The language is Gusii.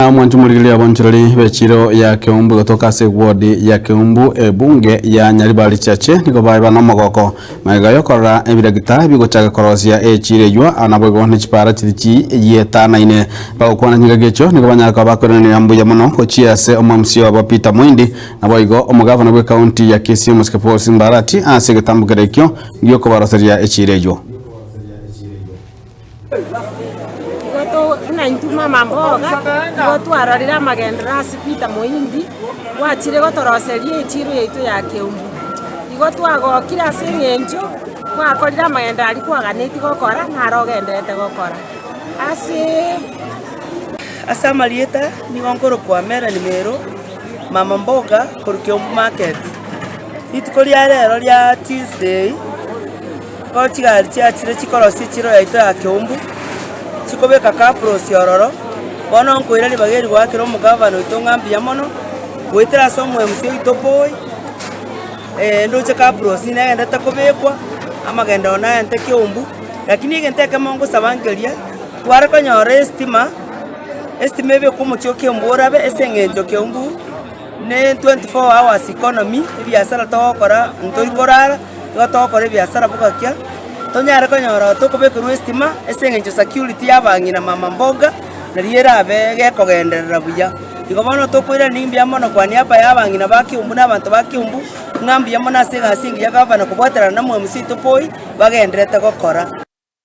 Omwanchi omorigereria abonchoreri b'echiro ya Keumbu gotoka ase eward ya Keumbu ebunge ya Nyaribari Chache nigo baeba nomogoko magega yokorora ebiragita bigochaka korosia echiro eywo naboigo ne chipara chiri chietanaine. Bagokwana chingaki echio nigo banyara koba bakoiraneria mbuya mono gochia ase omomc obo Peter Moindi naboigo omogavana bw'ecounty ya Kisii omosike Paul Simba Arati ase egetambokero ekio giokobaroseria echiro eywo. Igo to buna intwe mama mboga, igo twarorire amagenderero ase Peter Moindi, gwachire gotoroseria echiro yaito ya Keumbu. Igo twagokire ase eng'encho gwakorire amagenderero aria kwaganetie gokora, naro ogendererete gokora. Aseee. Ase amarieta nigo nkorokwa Melanie Mero, mama mboga korwa Keumbu market. Rituko ria rero ria Tuesday. Bono chigari chiachire chikorosia echiro yaito ya Keumbu, chikobeka cabros ororo, bono nkoira ribaga eri goakera omogavana oito ng'a mbuya mono, goetera ase omo-MC oito Boy, ndoche cabros negenderete kobekwa, amagenderero naente Keumbu, lakini egento ekemo ngosaba nkeria, tware konyora estima, estima ebekwe omochie o Keumbu orabe ase eng'encho Keumbu. Ne 24 hours economy, ebiasara togokora ntori korara, igo togokora ebiasara bogakia, tonyare konyora tokobekerwa estima ase eng'encho security ya abang'ina mama mboga, nario erabe gekogenderera buya. Igo bono tokoirania mbuya mono kwa niaba ya abang'ina ba Kiambu na abanto ba Kiambu, ng'a mbuya mono ase egasi engiya gavana kobwaterana na omo MC oito Poi, bagendererete gokora.